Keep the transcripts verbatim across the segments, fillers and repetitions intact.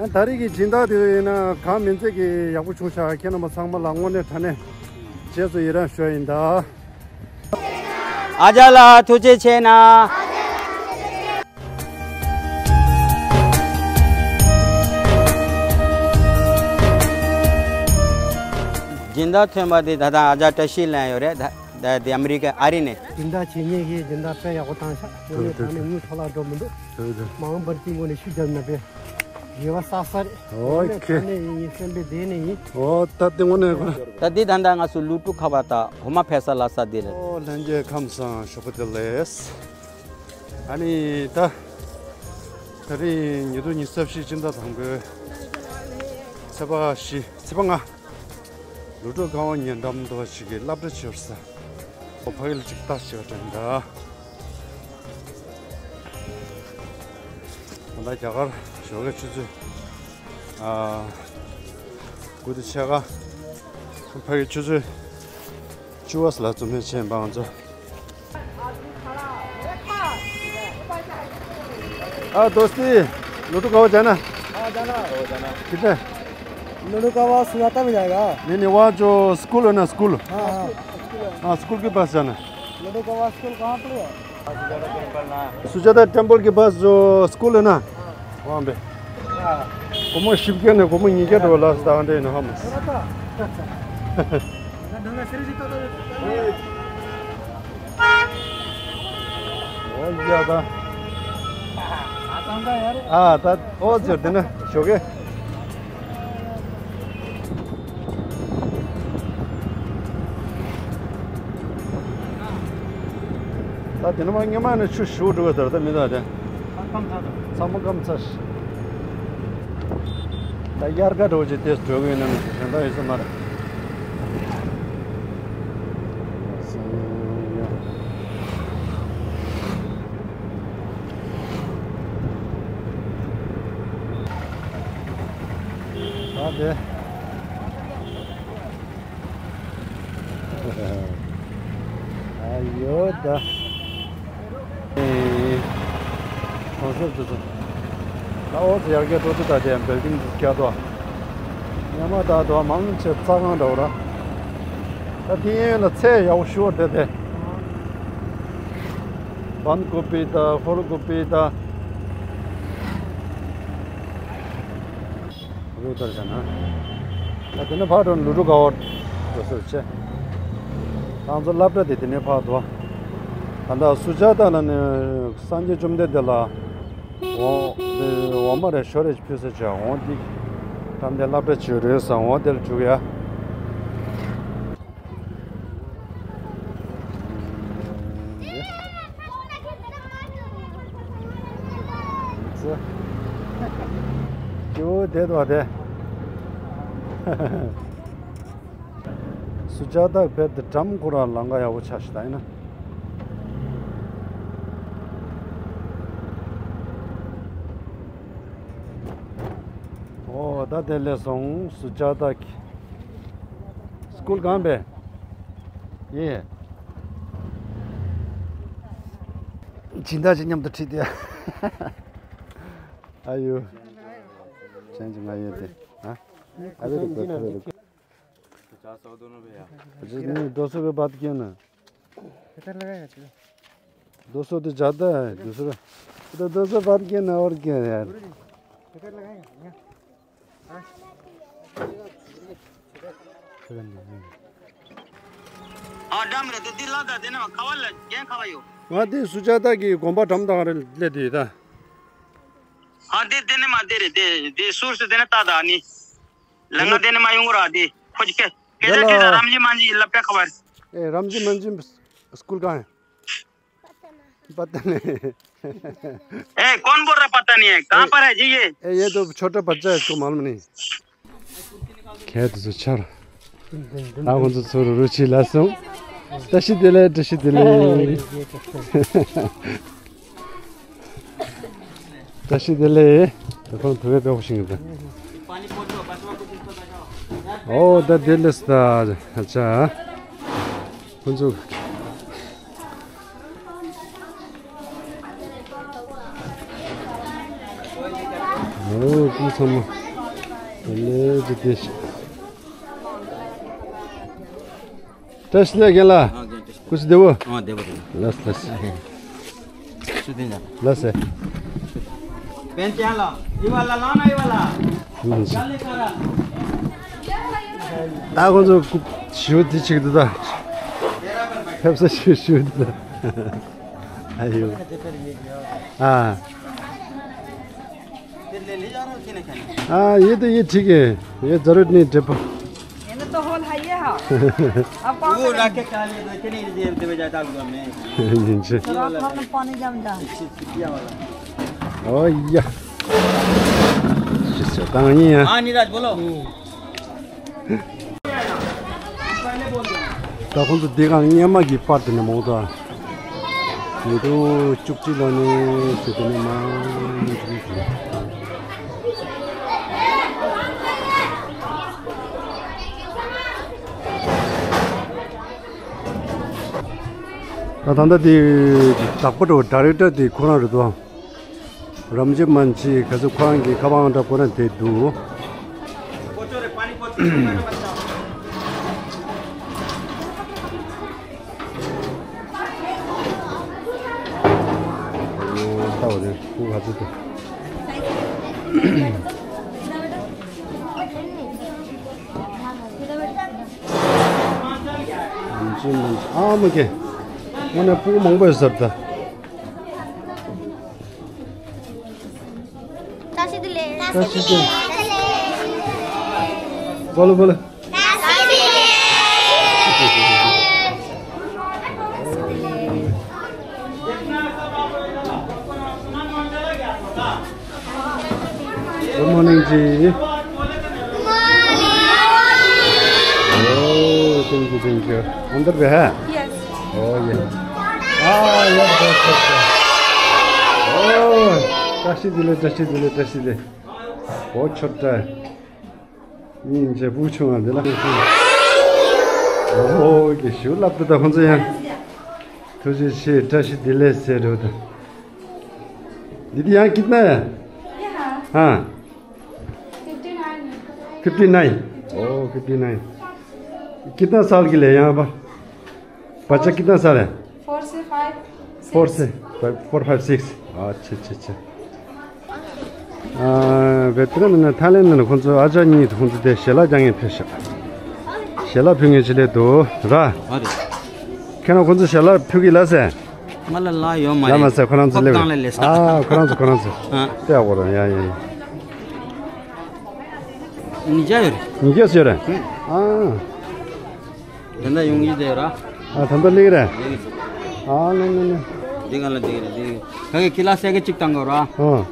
ད་རེས་ཀྱི་སྦྱིན་བདག་དེ་ཡིན་ན་གང་མིན་ཚད་ཀྱི་ཡག་པོ་བྱུང་ཤག་ཁྱེད་རྣམ་པ་ཚང་མ་ལ་དངོས་གནས་དྲང་གནས་རྗེས་སུ་ཡི་རང་ཞུ་ཡ་ཡིན་ད། ཨ་ཅག་ལགས་ཐུགས་རྗེ་ཆེ་གནང་། སྦྱིན་བདག་ཐོན་པ་དེ་ད་ལྟ་ཨ་ཅག་བཀྲ་ཤིས་ལབ་ཡོད་རེད། ད་ད་དེ་ཨ་མི་རི་ཀ་ཨ་རི་ནས། སྦྱིན་བདག་བྱེད་མཁན་གྱིས་སྦྱིན་བདག་དཔེ་ཡག་པོ་བཏང་ཤག་དངོས་གནས་དྲང་གནས་དངུལ་འཕྲོ་བརླག་འགྲོ་མི་འདུག་མ་འོངས་པར་དེའི་ངོས་ནས་ཤུགས་རྒྱབ་ན་དཔེ་དགེ་བ་བསགས་ས་རེད། ཨོ་ཁེ། དངོས་གནས་དྲང་གནས་ཡིན་ཡིན་སེམས་པའི་གཏིང་ནས་ཡིན། ཨོ་ད་དེ་དངོས་གནས་ཁོ། ད་འདི་ད་ལྟ་ང་ཚོ་ལུ་ཀྲུ་ཁ་བ་དང་གོ་མ་ཕེ་ས་ལ་ས་འདི་རེད། ཨོ་ལྷན་རྒྱས་ཁམས་བཟང་ཞོགས་པ་བདེ་ལེགས། ཨ་ནི་ད་ད་རིང་ཉིས་སྟོང་ཉི་ཤུ་རྩ་བཞི་སྤྱི་ཟླ་དང་པོའི་ཚེས་པ་བཞི་ཚེས་པ་ལྔ། ལུ་ཀྲུ་ཁ་བ་ཉེ་འགྲམ་དུ་ཞིག་གི་སློབ་གྲྭ་ཆེ་བར་ས། ཨོ་ཕ་གི་ལ་ཅིག་ལྟ་ཞེས་པ་དྲན་ད། ད་ལྟ་རྒྱ་གར་ཞོགས་ཀའི་ཆུ་ཚོད་ཨ་དགུ་དང་ཕྱེད་ཀ་ཕ་གི་ཆུ་ཚོད་བཅུ་པ་ལ་འཛོམས་མེད་ཆེན་པ་ང་ཚོ། हाँ दोस्ती, लूडो कहाँ जाना? हाँ, जाना। कितने? लूडो का आवाज सुनाता भी जाएगा। नहीं, नहीं, वहाँ जो स्कूल है ना, स्कूल। हाँ, हाँ। हाँ, स्कूल के पास जाना। लूडो का आवाज स्कूल कहाँ पे है? सुजाता टेम्पल के पास जो स्कूल है ना, वहाँ पे। हाँ। कोमो शिप के ना, कोमो निके तो लास्ट दांडे ना हम। ཨོ་ཡ་ད། ཨ་ད་ཨོ་ཟེར་དེ་ན་ཞོགས་ཀས། ད་དེ་ན་མ་སྔོན་མ་ནས་ཆུ་ཞུ་འགྲོ་གི་ཟེར་ད་མི་ད་དེ། ཚང་མ་སྐམ་ཚ་ཞིག་ད་དབྱར་ཁ་འགྲོ་ཅིག་དེ་འགྲོ་གི་ཡོད་ན་མི་ཚེ་གཞན་དག་ཡོད་ས་མ་རེད། ད་དེ། ཨ་ཡོད་ད། ཨེ། གོང་གསལ་དུ་སོང་། ད་འོ་ཙི་ཡར་རྒྱས་འགྲོ་དུས་ད་དེ་བིལ་ཌིང་རྒྱག་དོ། ཉི་མ་ད་དོ་མང་ཆེ་རྩྭ་ཁང་འདྲ་བོ་ར། ད་དེ་ཡན་ལ་ཚད་ཡག་པོ་ཞུ་བ་དེ་དེ། བན་ཀོ་པི་ད་ཧོལ་ཀོ་པི་ད། རུ་ལྟར་བྱས་ན། ད་དེ་ནས་ཕར་འགྲོ་ན་ལུ་ཀྲུ་ཁ་བ་འགྲོ་སྲོལ་ཆེ། ང་ཚོ་སློབ་གྲྭ་དེ་དེ་ནས་ཕར་འགྲོ། ད་ལྟ་སུ་ཇཱ་ཏ་ལ་ནི་སངས་རྒྱས་བཅོམ་ལྡན་འདས་ལ་འོ་དེ་འོ་མ་རེ་ཞོ་རེ་ཕུལ་ས་བྱས་འོ་དེ་ད་འདི་སློབ་གྲྭ་ཆེ་རེད་ས་འོ་དེར་འཇུག་ཡ། ཅོ་དེ་དོ་དེ། སུ་ཇཱ་ཏ་བེད་དེ་འགྲམ་ཁོ་རང་ལམ་ཁ་ཡག་པོ་ཆགས་ཤིག་ད་ཡིན་ན། ཨོ་ད་དེ་ལས་སོང་སུ་ཇཱ་ཏ་གི། སྐུལ་གང་པས། ཡེ། སྦྱིན་བདག་ཅིག་མཉམ་དུ་ཁྲིད་དེ། ཨ་ཡོ། ཅན་ཅི་ང་ཡོད་དེ། ཨ། ཨ་བེ་རུ་ཀ་ཁ་རུ་ཀ། जी नहीं, दो सौ रुपये बात किया ना। किधर लगाएगा तू? दो सौ तो ज़्यादा है, दूसरा। तो दो सौ बात किया ना, और क्या है यार? किधर लगाएगा? यहाँ। ཨ་འགྲམ་རེད་དེ། འདི་ལ་ད་དེ་ནས་ཁ་བ་ལ་རྒན་ཁ་བ་ཡོད། ང་དེ་སུ་ཇཱ་ཏ་གི་དགོན་པ་འགྲམ་དང་རེད་ལས་དེ་ད། ཨ་དེ་དེ་ནས་མ་དེ་རེད་དེ། དེ་ཟུར་སུ་དེ་ནས་ལྟ་ད་ནི། ལ་ང་དེ་ནས་མ་ཡོང་གི་ར་དེ། ཁོ་ཅི་ཁེ། ཁེ་ཟེར་ཁྲི་ད་རམ་ཇི་མན་ཇི་ལ་པེ་ཁ་བ་རེད། ए राम जी मन जी स्कूल कहाँ है? पता नहीं। ए, कौन बोल रहा पता नहीं है? कहाँ पर है जी ये? ए, ये तो छोटा बच्चा है, इसको मालूम नहीं। ཁྱེད་ཚོ་ཆར། ཨ་ཁོང་ཚོ་ཚུར་རུ་ཆི་ལ་སོང་། བཀྲ་ཤིས་བདེ་ལེགས། བཀྲ་ཤིས་བདེ་ལེགས། བཀྲ་ཤིས་བདེ་ལེགས། ད་ཁོང་བོད་པའི་དཔེ་ཤིང་གི་ད། ཨོ་ད་བདེ་ལེགས་ད་ཨ་ཅག་ཁོང་ཚོ། ཨོ་ཀུ་ཚང་མ་ལས་ཀྱི་དེ་ཤི། བཀྲ་ཤིས་བདེ་ལེགས་རྒན་ལགས། ཨ་རྒན་བཀྲ་ཤིས། སྐུ་གཟུགས་བདེ་པོ། ཨ་བདེ་པོ་བདེ་པོ། ལགས་ལགས། སུ་དེ་ན། ལགས་སེ། པན་ཅན་ལ། ཨི་བ་ལ་ལ་ན་ཨི་བ་ལ། ལགས་སེ། ད་ཁོང་ཚོ་ཞུ་དེ་ཆིག་ཏུ་ད། ཕེབས་ས་ཞུ་ཞུ་དེ་ད། ཨ་ཡོ། ཨ། हाँ, ये तो, ये ठीक है। ये जरूरत नहीं, ट्रिप। ये तो होल है, ये हाँ। अब कौन वो सा राकेश का लिए तो इतने ही दे, दे जाता होगा मैं। ये वाला। थोड़ा पानी जम जा। ये वाला। ओ या। हाँ, नीरज, बोलो। ད་ཁོང་ཚོ་འདི་གང་སྔོན་མ་གི་པར་དེ་ནས་མོ་ད། ཉིས་སྟོང་བཅུ་གཅིག་ལོ་ནས་ཟེར་དེ་ནས་མ། ད་ད་ལྟ་དེ་བདག་པོ་འགྲོ་ཌའི་རེག་ཊར་དེ་ཁོ་རང་རེད་དོ། རམ་ཇེབ་མན་ཆི་ག་ཚོད་ཁོ་རང་གི་ཁ་པར་ཨང་གྲངས་ཁོ་རང་དེ་འདུག་ལྟ་བ་རེད་ཁོ་ག་ཚོད་དེ། རམ་ཇེབ་མན་ཆི་ཨ་མ་ཀེ། ང་ནས་སྤུ་གུ་མང་པོ་ཡོད་ས་རེད་ད། བཀྲ་ཤིས་བདེ་ལེགས། བཀྲ་ཤིས་བདེ་ལེགས། བོ་ལོ་བོ་ལོ། བཀྲ་ཤིས་བདེ་ལེགས། Good morning ji. Oh, thank you, thank you। अंदर भी है? Yes। Oh, ये। हाँ, ये बहुत अच्छा। Oh, བཀྲ་ཤིས་བདེ་ལེགས། བཀྲ་ཤིས་བདེ་ལེགས། བཀྲ་ཤིས་བདེ་ལེགས། बहुत छोटा है। ཡིན་ཅེ་བུ་ཆུང་བ་འདི་ལ། ཨོ་ཀེ་ཞུ་ལབ་ཏུ་ད་ཁོང་ཚོ་ཡང་། ཐུགས་རྗེ་ཆེ། བཀྲ་ཤིས་བདེ་ལེགས་ཟེར་འགྲོ་ད། दीदी, यहाँ कितना है? यहाँ? हाँ। फिफ्टी नाइन है। Fifty nine? Oh, fifty nine. कितना साल के लिए यहाँ पर? बच्चा कितना साल है? फोर से फ़ाइव। फोर से फ़ाइव, फ़ोर, फ़ाइव, सिक्स। अच्छा, अच्छा, अच्छा। ཨ། བེད་ནམ་ནས་ཐའི་ལེན་ནས་ཁོང་ཚོ་ཨ་ཅག་གཉིས་ཁོང་ཚོ་དེ་ཞལ་ལག་རྒྱག་མཁན་ཕེབས་ཤག་ཞལ་ལག་ཕུལ་མཁན་ཅིག་སླེབས་འདུག་ར། ཨ་རེད། ཁྱེད་རང་ཁོང་ཚོ་ཞལ་ལག་ཕུལ་གི་ལ་ཟེར། ང་ལ་ལ་ཡོད་མ་ལ་རེད། མ་ཟེར། ཁོ་རང་ཚོ་སླེབས་ཡོད། ཨ། ཁོ་རང་ཚོ་ཁོ་རང་ཚོ། ཨ། ལྟ་ཡག་པོ་རང་ཡ་ཡ་ཡ། ཉིས་བརྒྱ་ཡོད་རེད། ཉིས་བརྒྱ་ཡོད་རེད། ཨ། ད་ལྟ་ཡོང་གི་བསྡད་ཡོད་ར། ཨ། ད་ལྟ་སླེབས་རེད། ཨ་ལེ་ལེ་ལེ། འདི་ག་ལ་འདི་རེད་འདི། ག་གི་ཁི་ལ་སེ་གི་གཅིག་བཏང་གོ་ར། ཨ།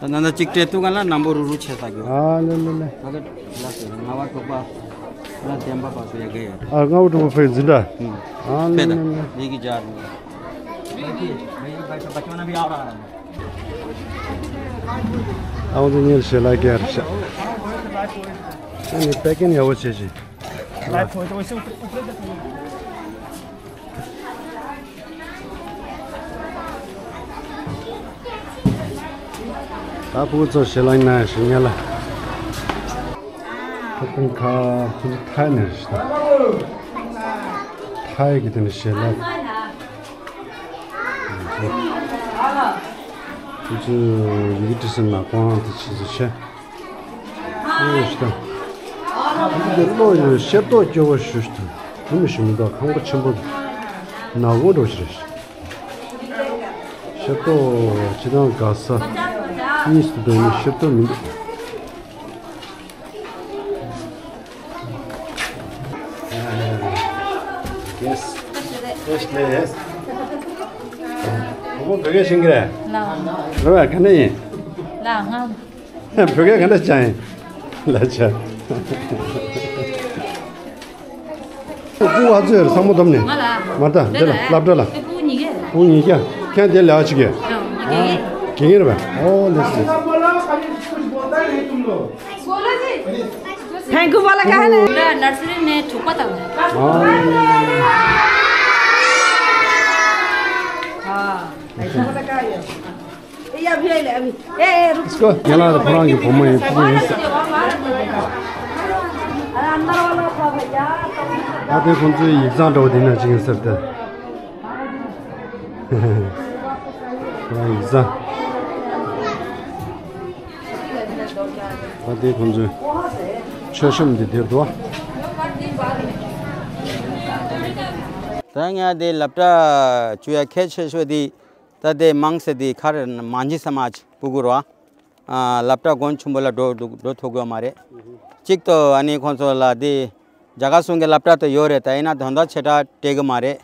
ད་ད་ལྟ་གཅིག་སྤྲད་དུས་ག་ལ་རྣམ་པ་རུ་རུ་ཆེ་ས་གི། ཨ་ལེ་ལེ་ལེ། ག་གི་ཁི་ལ་སེ་ལྔ་བ་དྲུག་པ། ལ་བདེན་པ་པ་སུ་ཡ་གི་ཡོད། ཨ། ལྔ་བ་དྲུག་པ་ཕའི་འཛིན་གྲྭ། ཨ་ལེ་ལེ་ལེ། འདི་གི་ཇ། ཨ་ང་ཚོ་གཉེར་ཞལ་ལག་རྒྱག་རེད་ཤག་ཨ་ནི་པེ་ཀིང་ཡག་པོ་བྱས་ཤིག་ད་ཕྲུ་གུ་ཚོ་ཞལ་ལག་ན་ཞིག་ཉལ་ལ། ཕྲུ་གུ་ཁ་ཕྲུ་གུ་ཐའི་ནས་རེད་ཤག་ཐའི་གི་དེ་ནས་ཞལ་ལག་ཁོ་ཚོས་ཡི་གེ་བྲིས་ཟིན་ན་ཁོང་དེ་ཆི་ཟིག་བྱས། ཨོ་ཤི་ད། འདི་བློ་ཡོད་ཤེས་རྟོགས་སྐྱོ་བོ་ཞུ་ཤི་ད། དེ་མི་ཞུ་མི་འདུག་ཁང་པ་ཆེན་པོ་ནག་པོ་འགྲོ་ཞིག་རེད། ཤེས་རྟོགས་ཅི་དང་དགའ་ས་གཉིས་སུ་འདོད་ནི་ཤེས་རྟོགས་མི་འདུག Yes. Yes, yes. ཁོ་བོ་བོད་སྐད་ཤེས་ཀྱི་རེད། ལགས། རེད་པས། ག་ནས་ཡིན། ལགས་ང་། བོད་སྐད་ག་འདྲ་བྱ་ཡིན། ལ་བྱ། སྤུ་གུ་ཨ་ཚོད་རེད་ཚང་མ་བསྡོམས་ནས། ང་ལ། མ་ད་འདི་ལ་སློབ་གྲྭ་ལ། སྤུ་གུ་ཉིས་བརྒྱ། སྤུ་གུ་ཉིས་བརྒྱ། ཁྱེད་འདི་ལ་ཨ་ཅིག་གི། ཨ། དགེ་རྒན་རེད་པས། ཨོ་ལེ་སི། thank you वाला कहाँ है? मेरा नर्सरी में छुपा था। हाँ। हाँ, ऐसा वाला कहाँ है? ཨེ་ཨེ་རུག་ཁོ་ངེད་ལ་ཁོ་རང་གི་བུ་མོ་ཡིན། ཕྲུ་གུ་ཡིན་ཟེར། ད་དེ་ཁོང་ཚོའི་ཡིག་ཚང་འདྲ་བོ་དེ་ན་ཅིག་ཡིན་ཟེར་ཏེ། ཁོ་རང་ཡིག་ཚང་། ད་དེ་ཁོང་ཚོའི་མཆོད་བཤམས་འདི་དེར་འདུག་ད་ངས་དེ་སློབ་གྲྭ་བཅུ་ཡ་ཁྱད་ཆོས་ཤོས་དེ། ད་དེ་མང་སེ་དེ་ཁར་མང་ཇི་ས་མ་ཅི་སྤུ་གུ་རོ། ཨ་སློབ་གྲྭ་དགོན་ཆུང་པོ་ལ་འགྲོ་འགྲོ་འགྲོ་ཐུབ་ཀྱི་ཡོད་མ་རེད། གཅིག་ཏུ་ཨ་ནི་ཁོང་ཚོ་ལ་དེ་རྒྱ་གར་གཞུང་གི་སློབ་གྲྭ་དུ་ཡོད་རེད། ད་ཡིན་ན་དོན་དག་ཆེ་དྲག་སྤྲད་གི་མ་རེད།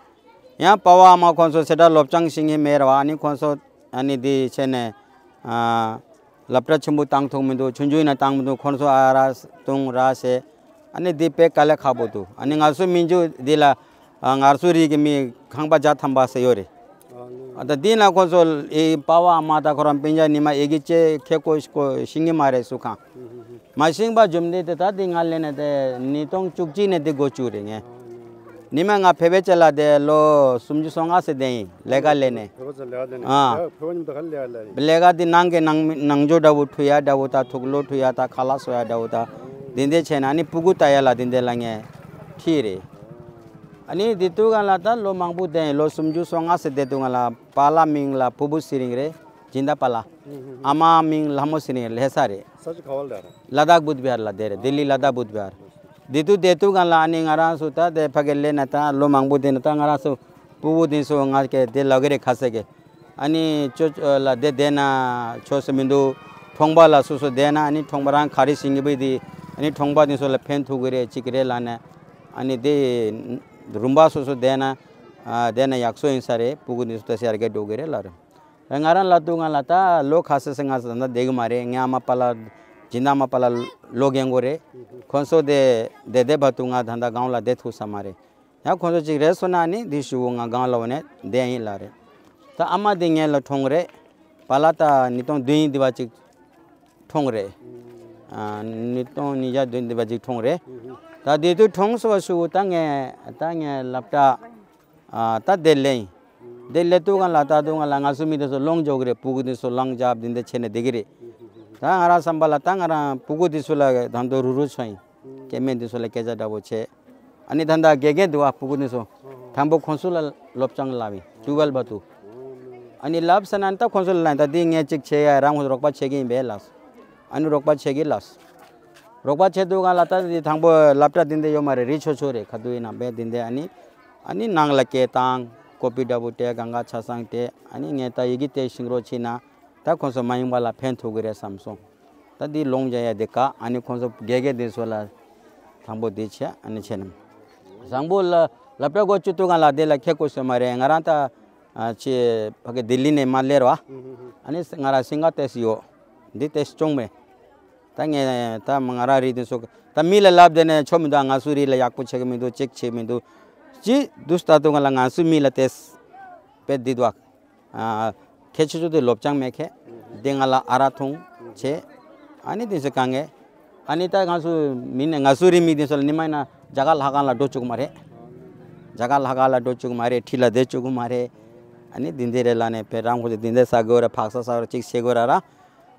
ཡང་པ་ཕ་ཨ་མ་ཁོང་ཚོ་ཆེ་དྲག་སློབ་སྦྱོང་ཤེས་ཀྱི་མེད་ར་བ། ཨ་ནི་ཁོང་ཚོ་ཨ་ནི་དེ་བྱས་ནས་ཨ་སློབ་གྲྭ་ཆེན་པོ་བཏང་ཐུབ་མི་འདུག་ཆུང་ཆུང་ཡིན་ན་བཏང་མི་འདུག་ཁོང་ཚོ་ཨ་ར་བཏང་ར་བྱས། ཨ་ནི་འདི་དཔེ་དཀའ་ལས་ཁག་པོ་འདུག་ཨ་ནི་ང་ཚོ་མི་རྒྱུ་འདི་ལ་ཨ་ང་ཚོ་རིགས་ཀྱི་མི་ཁང་པ་བརྒྱ་ཐམ་པ་ཟེར་ཡོད་རེད། ཨ་ད་འདི་ན་ཁོང་ཚོ་ཨེ་པ་ཕ་ཨ་མ་དང་ཁོ་རང་སྤུན་ཀྱག་ཉི་མ་ཨེ་གི་ཅེ་ཁེ་ཀོ་ཤི་ཀོ་ཤི་ངེ་མ་རེད་སུ་ཁང་། མ་ཤིང་པ་འཇོམས་འདི་དེ་ད་འདི་ང་ལེན་ནས་དེ་ཉིས་སྟོང་བཅུ་གཅིག་ནས་འདི་འགོ་བཅུག་རེད་ངས། ཉི་མ་ང་ཕེབས་པའི་ཆ་ལ་དེ་ལོ་སུམ་ཅུ་སོ་ལྔ་ཟེར་དེ་ཡིན་ལས་ཀ་ལས་ནས། ཕེབས་པ་ཚོ་ལས་ཀ་ལས་ནས། ཨ། ཕེབས་པ་ཕེབས་པ་ཉིན་དུ་ག་ལས་ཀ་ལས་ཡིན། ལས་ཀ་དེ་ནང་གི་ནང་ནང་ཆོས་འདྲ་བོ་འཁྲུ་ཡ་འདྲ་བོ་དང་དུག་ལོག་འཁྲུ་ཡ་དང་ཁ་ལག་བཟོ་ཡ་འདྲ་བོ་དང་དེ་འདྲ་བྱས་ན་ཨ་ནི་སྤུ་གུ་ལྟ་ཡ་ལ་དེ་འདྲ་ལ་ངས་ཁྲིད་རེད། ཨ་ནི་དེ་དུས་སྒང་ལ་ད་ལོ་མང་པོ་བསྡད་ཡིན། ལོ་སུམ་ཅུ་སོ་ལྔ་ཟེར་དེ་དུས་སྒང་ལ་པཱ་ལགས་མིང་ལ་ཕུར་བུ་ཚེ་རིང་རེད། སྦྱིན་བདག་པཱ་ལགས། ཨ་མ་མིང་ལྷ་མོ་ཚེ་རིང་ལྷ་ས་རེད། ས་ཆ་ག་བ་ལ་རེད། ལ་དྭགས་བུདྡྷ་བི་ཧར་ལ་བསྡད་རེད། ལྡི་ལི་ལ་དྭགས་བུདྡྷ་བི་ཧར། དེ་དུས་དེ་དུས་སྒང་ལ་ཨ་ནི་ང་རང་ཚོ་ད་དེ་ཕ་གི་ལས་ན་ད་ལོ་མང་པོ་དེ་ན་ད་ང་རང་ཚོ་སྤུ་གུ་དེ་ཚོ་ང་གི་དེ་ལབ་གི་རེད་ཁ་ཟས་གི། ཨ་ནི་ཅོ་ཅོ་ལ་དེ་བསྡད་ན་ཆོག་ས་མི་འདུག་གྲོང་པ་ལ་སོ་སོ་བསྡད་ན་ཨ་ནི་གྲོང་པ་རང་ག་རེ་ཤེས་ཀྱི་བུ་དེ་ཨ་ནི་གྲོང་པ་དེ་ཚོ་ལ་ཕན་ཐོགས་གི་རེད་ཅིག་གི་རེད་ལབ་ནས། ཨ་ནི་དེ་རུམ་པ་སོ་སོ་བསྡད་ན་ཨ་བསྡད་ན་ཡག་སོ་ཡིན་ས་རེད། སྤུ་གུ་དེ་ཚོ་ད་ཤར་གི་འགྲོ་གི་རེད་ལབ་རེད། ང་རང་ལ་དུས་སྒང་ལ་ད་ལོ་ཁ་ཤས་ཤིག་ང་ད་ལྟ་བསྡད་གི་མ་རེད། ངའི་ཨ་མ་པཱ་ལགས་སྦྱིན་བདག་ཨ་མ་པཱ་ལགས་ལོ་རྒན་གོ་རེད། ཁོང་ཚོ་དེ་བསྡད་བསྡད་བར་དུ་ང་ད་ལྟ་སྒང་ལ་བསྡད་ཐུབ་ས་མ་རེད། ཡང་ཁོང་ཚོ་ཅིག་རེད་སོང་ན་ནི་འདི་ཞུ་བོ་ང་སྒང་ལ་འོ་ནས་བསྡད་ཡིན་ལབ་རེད། ད་ཨ་མ་དེ་ངེད་ལ་གྲོངས་རེད། པཱ་ལགས་ད་ཉིས་སྟོང་བདུན་འདི་བ་ཅིག་གྲོངས་རེད། ཨ་ཉིས་སྟོང་ཉིས་བརྒྱ་བདུན་འདི་བ་ཅིག་གྲོངས་རེད། ད་དེ་དུས་གྲོངས་སོང་བ་ཞུ་བོ་ད་ངས་ད་ངས་སློབ་གྲྭ། ཨ་ད་དེ་ལེན། དེ་ལེན་དུས་སྒང་ལ་ད་དུས་སྒང་ལ་ང་ཚོ་མི་དེ་ཚོ་ལོང་འཇོག་གི་རེད། སྤུ་གུ་དེ་ཚོ་ལོང་རྒྱབ་དེ་འདྲ་བྱས་ནས་བསྡད་གི་རེད། ད་ང་རང་བསམ་པ་ལ་ད་ང་རང་སྤུ་གུ་དེ་ཚོ་ལ་ད་དུང་རུ་རུ་ཚོ་ཡིན། སྐྱེ་དམན་དེ་ཚོ་ལ་སྐད་ཆ་འདྲ་པོ་བྱས། ཨ་ནི་ད་ད་དགེ་རྒན་འདུག་ཨ་སྤུ་གུ་དེ་ཚོ། དང་པོ་ཁོང་ཚོ་ལ་སློབ་སྦྱོང་ལབ་ཡིན་ཊུ་ཝེལ་བར་དུ། ཨ་ནི་ལབ་ས་ན་ད་ཁོང་ཚོ་ལ་ད་དེ་ངས་ཅིག་བྱས་ཡ་རང་ཁོང་ཚོ་རོགས་པ་བྱེད་ཀྱི་ཡིན་པས་ལབ། ཨ་ནི་རོགས་པ་བྱེད་ཀྱི་ལབ། རོགས་པ་བྱེད་དུས་སྒང་ལ་ད་དེ་དང་པོ་སློབ་གྲྭ་དེ་འདྲ་ཡོད་མ་རེད། རི་ཆོ་ཆོ་རེད། ག་དུས་ཡིན་ན་བས་དེ་འདྲ་ཨ་ནི། ཨ་ནི་ནང་ལ་སྐད་བཏང་ཀོ་པི་འདྲ་པོ་སྤྲད་གང་ག་ཆ་ཚང་སྤྲད། ཨ་ནི་ངས་ད་ཡི་གེ་དེ་ཤིང་རོ་ཕྱིན་ན་ད་ཁོང་ཚོ་མ་ཡིན་པ་ལ་ཕན་ཐོགས་གི་རེད་བསམ་སོང་། ད་འདི་ལོང་རྒྱག་ཡ་དེ་ག་ཨ་ནི་ཁོང་ཚོ་དགེ་རྒན་དེ་ཚོ་ལ་དང་པོ་དེ་བྱས་ཨ་ནི་བྱས་ནམ། བཟང་པོ་ལ་སློབ་གྲྭ་འགོ་བཅུག་དུས་སྒང་ལ་དེ་ལ་ཁེ་ཀོ་སོ་མ་རེད། ང་རང་ད་ཨ་ཅེ་ཕ་གི་ལྡི་ལི་ནས་མ་སླེབས་ར་བ། ཨ་ནི་ང་རང་སིང་ག་ཏེས་ཡོད། འདི་ཏེས་ཅུང་མེད། ད་ངས་ད་ང་རང་རིག་དེ་སོ་ད་མི་ལ་ལབ་དེ་ནས་ཆོ་མི་འདུག་ང་ཚོའི་རིགས་ལ་ཡག་པོ་བྱེད་གི་མི་འདུག་ཅིག་བྱེད་མི་འདུག་ཅི་འདུག་ད་དུང་ང་ལ་ང་ཚོའི་མི་ལ་ཏེས་པེ་འདི་འདུག་ཁྱེད་ཆོ་ཆོ་དེ་ལོབ་ཅང་མེད་ཁེ། དེ་ང་ལ་ཨ་ར་ཐུང་བྱེད། ཨ་ནི་དེ་ཚོ་གང་ངེ། ཨ་ནི་ད་ང་ཚོ་མི་ནས་ང་ཚོ་རིགས་མི་དེ་ཚོ་ལ་ནི་མ་ཡིན་ན་རྒྱ་གར་ལྷ་ཁང་ལ་འགྲོ་བཅུག་མ་རེད། རྒྱ་གར་ལྷ་ཁང་ལ་འགྲོ་བཅུག་མ་རེད། ཁྲི་ལ་བསྡད་བཅུག་མ་རེད། ཨ་ནི་དེ་འདི་རེད་ལ་ནས་བེ་རང་ཁོ་ཚོ་དེ་འདི་ཟ་དགོས་ར་ཕག་ས་ཟ་ར་ཅིག་བྱེད་དགོས་ར་ར།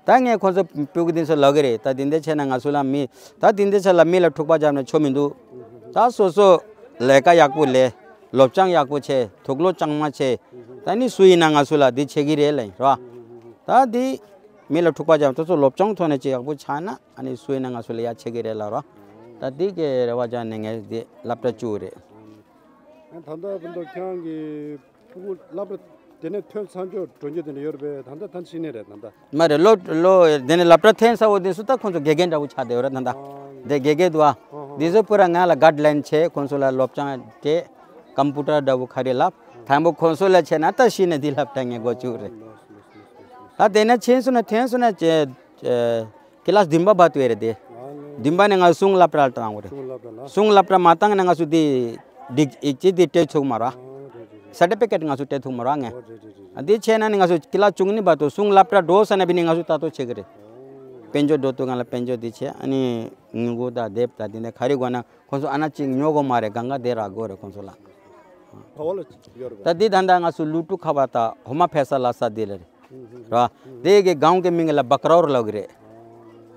ད་ངས་ཁོ་ཚོ་སྤུ་གུ་དེ་ཚོ་ལབ་གི་རེད། ད་དེ་འདྲ་བྱས་ན་ང་ཚོ་ལ་མི་ད་དེ་འདྲ་བྱས་ལ་མི་ལ་འཁྲུག་པ་བརྒྱབ་ན་ཆོ་མི་འདུག་ད་སོ་སོ་ལས་ཀ་ཡག་པོ་ལས། ལོབ་ཅང་ཡག་པོ་བྱས། དུག་ལོག་ཅང་མ་བྱས། ད་ནི་སུ་ཡིན་ན་ང་ཚོ་ལ་འདི་བྱེད་གི་རེད་ལ་ཡིན་རོ། ད་འདི་མི་ལ་འཁྲུག་པ་བརྒྱབ་དེ་ཚོ་ལོབ་ཅང་ཐོག་ནས་ཅི་ཡག་པོ་ཆགས་ན་ཨ་ནི་སུ་ཡིན་ན་ང་ཚོ་ལ་ཡ་བྱེད་གི་རེད་ལ་རོ། ད་འདི་གི་རེ་བ་བྱས་ནས་ངས་འདི་སློབ་གྲྭ་བཅུག་རེད། ད་ལྟ་བུ་འདུག་ཁྱེད་རང་གི་སྤུ་གུ་སློབ་གྲྭ་དེ་ནས་ཐོན་ཚར་འཇོག་འགྲོ་རྒྱུ་དེ་འདྲ་ཡོད་རེད་པས། ད་ལྟ་ད་ཤི་ནས་རེད་ད་ལྟ། མ་རེད། ལོ་ལོ་དེ་ནས་སློབ་གྲྭ་ཐོན་ས་འོ་དེ་སུ་ད་ཁོང་ཚོ་དགེ་རྒན་འདྲ་བོ་ཆགས་བསྡད་ཡོད་རེད་ད་ལྟ། དེ་དགེ་རྒན་འདུག་ཨ། དེ་ཚོ་པུ་ར་ང་ལ་གཱཌ་ལའིན་བྱས། ཁོང་ཚོ་ལ་སློབ་སྦྱོང་སྤྲད། ཀམ་པུ་ཊར་འདྲ་བོ་ག་རེ་ལབ། དང་པོ་ཁོང་ཚོ་ལ་བྱས་ན་ད་ཤི་ནས་དེ་སློབ་གྲྭ་ངས་འགོ་བཙུགས་རེད། ད་དེ་ནས་ཕྱིན་སོང་ན་ཐོན་སོང་ན་ཅེ། ཀི་ལཱས་བདུན་པ་བར་དུ་ཡོད་རེད་དེ། བདུན་པ་ནས་ང་གསུང་སློབ་གྲྭ་ལ་བཏང་བ་རེད། གསུང་སློབ་གྲྭ་མ་བཏང་ན་ང་ཚོ་དེ་སྒྲིག་ཡིག་ཅིག་དེ་སྤྲད་ཆོག་མ་རེད། སར་ཊི་ཕི་ཀེཊ་ང་ཚོ་སྤྲད་ཐུབ་མ་རེད་ངས། འདི་བྱས་ན་ནི་ང་ཚོ་ཀི་ལཱས་བཅུ་གཉིས་བར་དུ་གསུང་སློབ་གྲྭ་འགྲོ་ས་ན་བི་ནི་ང་ཚོ་ལྟ་རྟོག་བྱེད་གི་རེད། དཔལ་འབྱོར་འགྲོ་དུས་སྒང་ལ་དཔལ་འབྱོར་འདི་བྱས་ཨ་ནི་ངུ་གུ་དང་དེབ་དང་དེ་འདྲ་ག་རེ་དགོས་ན་ཁོང་ཚོ་ཨ་ན་ཅིག་ཉོ་དགོས་མ་རེད། གང་ག་དེ་རག་དགོས་རེད་ཁོང་ཚོ་ལ། ད་འདི་ད་ལྟ་ང་ཚོ་ལུ་ཀྲུ་ཁ་བ་དང་ཧོ་མ་ཕེ་ས་ལ་ས་དེ་ལ་རེད། ར། དེ་གི་སྒང་གི་མིང་ལ་བག་རོར་ལབ་གི་རེད།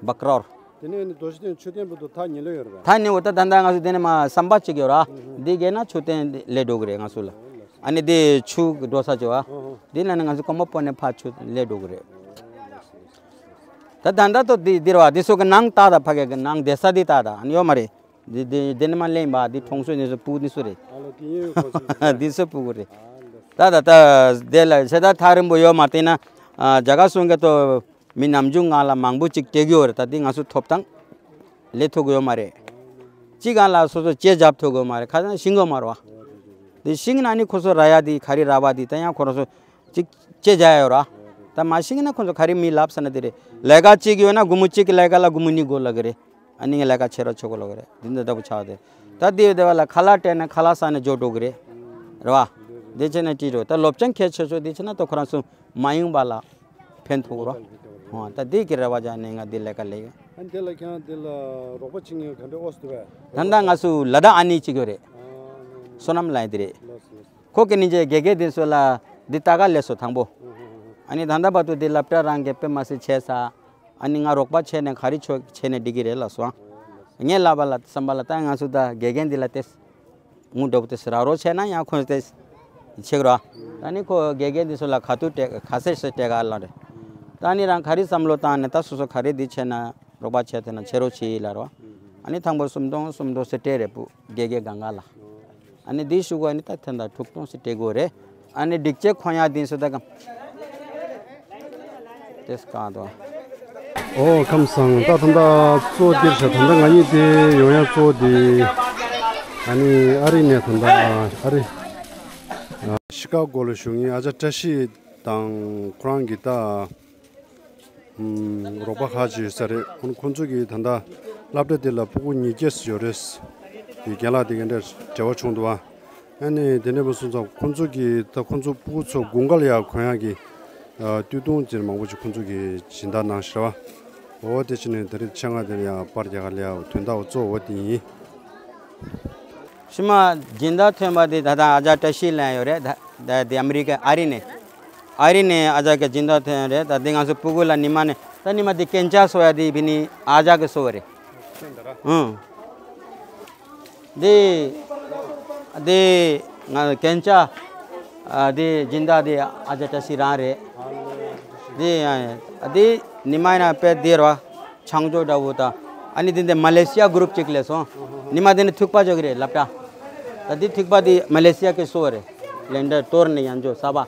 བག་རོར། དེ་ནས་ནི་རྡོ་རྗེ་གདན་མཆོད་རྟེན་བར་དུ་ཐག་ཉེ་ལོས་ཡོད་རེད་པས། ཐག་ཉེ་བོ་ད་ད་ལྟ་ང་ཚོ་དེ་ནས་མ་ཟམ་པ་གཅིག་ཡོད་ར། འདི་གས་ན་མཆོད་རྟེན་ལས་འགྲོ་གི་རེད་ང་ཚོ་ལ། ཨ་ནི་དེ་ཆུ་གི་འགྲོ་ས་ཅིག་བ། འདི་ན་ནི་ང་ཚོ་སྐོར་མ་སྤོ་ནས་ཕར་ཆུ་ལས་འགྲོ་གི་རེད། ད་ད་ད་ལྟ་འདི་འདིར་བ་འདི་ཚོ་གི་ནང་ཏག་ཏག་ཕ་གི་གི་ནང་བསྡད་ས་འདི་ཏག་ཏག་ཨ་ནི་ཡོད་མ་རེད། འདི་འདི་འདི་ནི་མ་གླེང་བ་འདི་གྲོང་ཚོའི་འདི་ཚོ་སྤུ་འདི་ཚོ་རེད། ཨ་ལ་དེ་ཡིན་ཡོད་གོ་ཚོད་འདི་ཚོ་སྤུ་གུ་རེད། ད་ད་ད་དེ་ལ་ཆེ་ད་ཐག་རིང་པོ་ཡོད་མ་བལྟས་ན། ཨ་རྒྱ་གར་སོང་གི་ཏོ་མི་ནམ་རྒྱུན་ང་ལ་མང་པོ་ཅིག་སྤྲད་ཀྱི་ཡོད་རེད། ད་འདི་ང་ཚོ་ཐོབ་ཐང་ལས་ཐུབ་ཀྱི་ཡོད་མ་རེད། ཅི་གང་ལ་སོ་སོ་ལྕེ་རྒྱབ་ཐུབ་ཀྱི་ཡོད་མ་རེད། ཁ་སང་ཤིང་གི་མ་རེད་བ། འདི་ཤིང་ན་ནི་ཁོ་ཚོ་ར་ཡ་འདི་ག་རེ་ར་བ་འདི་ད་ཡང་ཁོ་རང་ཚོ་ཅིག་ལྕེ་རྒྱ་ཡོད་ར། ད་མ་ཤིང་ན་ཁོ་ཚོ་ག་རེ་མི་ལབ་ས་ན་དེ་རེད། ལས་ཀ་ཅིག་ཡོད་ན་སྒོར་མོ་གཅིག་གི་ལས་ཀ་ལ་སྒོར་མོ་གཉིས་དགོས་ལབ་ཀྱི་རེད། ཨ་ནི་ངས་ལས་ཀ་བྱེད་རོགས་བྱེད་དགོས་ལབ་ཀྱི་རེད། འདི་འདྲ་ལྟ་བུ་ཆགས་ཏེ། ད་དེ་ཡོད་དེ་བ་ལ་ཁ་ལག་སྤྲད་ན་ཁ་ལག་ཟ་ནས་འཇོག་འགྲོ་གི་རེད། རེད་བ། འདི་བྱས་ན་བྲིས་འགྲོ། ད་སློབ་སྦྱོང་གལ་ཆེ་ཤོས་འདི་བྱས་ན་ད་ཁོ་རང་ཚོ་མ་ཡོང་བ་ལ་ཕན་ཐོགས་རོགས། ཧོ་ད་འདི་གི་རེ་བ་བྱས་ནས་ང་འདི་ལས་ཀ་ལས་ཡོད། ཨ་འདི་ལ་ཁྱང་འདི་ལ་རོགས་པ་བྱེད་མཁན་ག་འདྲ་ཨོ་སི་དུ་བས། ད་ལྟ་ང་ཚོ་ལ་དྭགས་ཨ་ནི་གཅིག་ཡོད་རེད། བསོད་ནམས་ལགས་འདི་རེད། ལགས་སོ་ལགས་སོ། ཁོ་གི་ནི་རྗེས་དགེ་རྒན་དེ་ཚོ་ལ་འདི་ལྟ་ག་ལས་སོ་དང་པོ། ཨ་ནི་ད་ལྟ་བར་དུ་འདི་སློབ་གྲྭ་རང་གི་དཔེ་མ་སྲིད་བྱས་ས། ཨ་ནི་ང་རོགས་པ་བྱས་ནས་ག་རེ་ཆོ་བྱས་ནས་འགྲིག་གི་རེད་ལགས་སོ། ངས་ལབ་པ་ལ་བསམ་པ་ལ་ད་ང་ཚོ་ད་དགེ་རྒན་འདི་ལ་ཏེ་ངུ་འདྲ་པོ་ཏེ་ར་རོ་བྱས་ན་ཡང་ཁོང་ཏེ་ཆེ་གི་ར། ད་ནི་ཁོ་དགེ་རྒན་འདི་ཚོ་ལ་ཁ་ཐུག་སྤྲད་ཁ་གསལ་ཞིག་སྤྲད་ག་ལ་རེད། ད་ནི་རང་ག་རེ་བསམ་བློ་བཏང་ནས་ད་སོ་སོ་ག་རེ་འདི་བྱས་ན། རོགས་པ་བྱས་ཐུབ་ན་བྱེད་རོགས་བྱེད་ལབ་རོ། ཨ་ནི་དང་པོ་སུམ་སྟོང་སུམ་སྟོང་ཟེར་སྤྲད་རེད་སྤུ་དགེ་རྒན་གང་ག་ལ། ཨ་ནི་འདི་ཞུ་གོ་ཨ་ནི་ད་ཐེན་ད་དྲུག་སྟོང་ཟེར་སྤྲད་དགོས་རེད། ཨ་ནི་སྒྲིག་ཆས་ཁོ་ཡ་འདི་ཚོ་ད་གམ། དེ་སྐང་དོ། ཨོ་ཁམས་བཟང་། ད་ཐེན་ད་གཙོ་འདིར་ཤ་ཐེན་ད་ང་གཉིས་དེ་ཡོང་ཡ་གཙོ་འདི། ཨ་ནི་ཨ་རི་ནས་ཐེན་ད་ཨ་རི། ཤི་ཀ་གོ་ལ་བཞུགས་མཁན་ཨ་ཅག་བཀྲ་ཤིས་དང་ཁོ་རང་གི་ད། ཨུམ། རོགས་པ་ཁག་ཅིག་ཡོད་ས་རེད། ཁོང་ཁོང་ཚོ་གིས་ད་ལྟ་སློབ་གྲྭ་དེ་ལ་སྤུ་གུ་ཉིས་བརྒྱ་ཙམ་ཡོད་རེད། དེ་རྒན་ལགས་དེ་ག་འདྲ་འབྲེལ་བ་བྱུང་འདུག་བ། ཨ་ནི་དེ་འདྲ་པོ་སོང་ཙང་ཁོང་ཚོ་གིས་ད་ཁོང་ཚོ་སྤུ་གུ་ཚོ་དགུན་ཁ་ལ་ཡང་གོན་ཡག་གི་ཨ་སྟོད་ཐུང་ཅིག་མང་པོ་ཅིག་ཁོང་ཚོ་གིས་སྦྱིན་བདག་གནང་ཤག་བ། འོ་དེ་ཕྱིན་ནས་དེ་རིང་ཆེད་མངགས་དེ་ལ་ཡང་པར་རྒྱག་ག་ལ་ཡང་དོན་དག་གཙོ་བོ་དེ་ཡིན། ཕྱི་མ་སྦྱིན་བདག་ཐོན་པ་དེ་ད་ལྟ་ཨ་ཅག་བཀྲ་ཤིས་ལགས་ཡོད་རེད། ད་ད་དེ་ཨ་མི་རི་ཀ་ཨ་རི་ནས། ཨ་རི་ནས་ཨ་ཅག་གི་སྦྱིན་བདག་ཐོན་རེད། ད་དེ་ང་ཚོ་སྤུ་གུ་ལ་ཉི་མ་ནས་ད་ཉི་མ་དེ་རྐྱེན་ཆག་སོ་ཡ་དེ་བི་ནི་ཨ་ཅག་གི་སོ་བ་རེད། ཨང་། དེ་དེ་ང་རྐྱེན་ཆག་ཨ་དེ་སྦྱིན་བདག་དེ་ཨ་ཅག་བཀྲ་ཤིས་རང་རེད། དེ་ཡང་དེ་ཉི་མ་ཡིན་ན་དཔེ་བདེ་ར། ཆང་བྱོ་འདྲ་བོ་དང་། ཨ་ནི་འདི་འདི་མ་ལེ་ཤི་ཡ་གུ་རུབ་ཅིག་ལས་སོང་། ཉི་མ་འདི་ནི་ཐུག་པ་འཇོག་གི་རེད་སློབ་གྲྭ། ད་འདི་ཐུག་པ་འདི་མ་ལེ་ཤི་ཡ་གི་སོ་རེད། ལེན་ཌར་གཏོར་ནས་ཡང་འཇོག་ས་པ།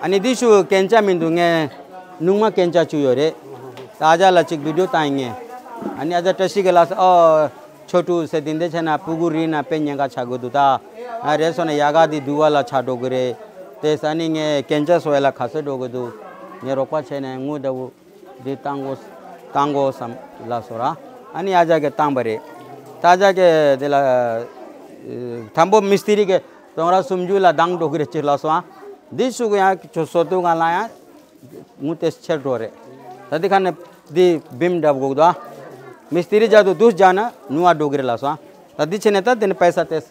ཨ་ནི་འདི་ཤུ་རྐྱེན་ཆག་མི་འདུག་ངས་སྣུག་མ་རྐྱེན་ཆག་བྱུང་ཡོད་རེད། ད་ཨ་ཅག་ལ་ཅིག་བི་ཌིའོ་བཏང་ཡིན་ངས། ཨ་ནི་ཨ་ཅག་བཀྲ་ཤིས་ཀྱི་ལགས་སོ་ཨོ། ཆོ་ཕྲུག་ཟེར་འདི་འདི་བྱས་ན་སྤུ་གུ་རིག་ན་དཔེ་ཉེན་ཁ་ཆགས་དགོས་འདུག་ད། ང་རེད་སོང་ན་ཡ་ག་འདི་སྡུག་པ་ལ་ཆགས་འགྲོ་གི་རེད། དེ་ས་ནི་ངས་རྐྱེན་ཆག་སོ་ཡ་ལ་ག་ཚོད་འགྲོ་གི་འདུག་ངས་རོགས་པ་བྱས་ནས་དངུལ་འདྲ་བོ། འདི་བཏང་དགོས། བཏང་དགོས་བསམ་ལ་སོ་ར། ཨ་ནི་ཨ་ཅག་གིས་བཏང་པ་རེད། ད་ཨ་ཅག་གིས་དེ་ལ་དང་པོ་མི་སྟི་རི་གི་སྟོང་ར་སུམ་ཅུ་ལ་འདང་འགྲོ་གི་རེད་ཅིག་ལ་སོ། ཨ་འདི་ཤུ་གི་ཡང་ཁྱོད་སོ་དུ་གང་ལ་ཡང་ངུ་ཏེ་ཆེར་འགྲོ་རེད། ད་འདི་ཁ་ནས་འདི་བིམ་འདྲ་དགོས་དོ། མི་སྟི་རི་རྒྱ་དུ་དུས་རྒྱ་ན་ཉུ་བ་འགྲོ་གི་རེད་ལ་སོ། ད་འདི་ཆེ་ནས་ད་དེ་ནི་པེ་ས་ཏེས།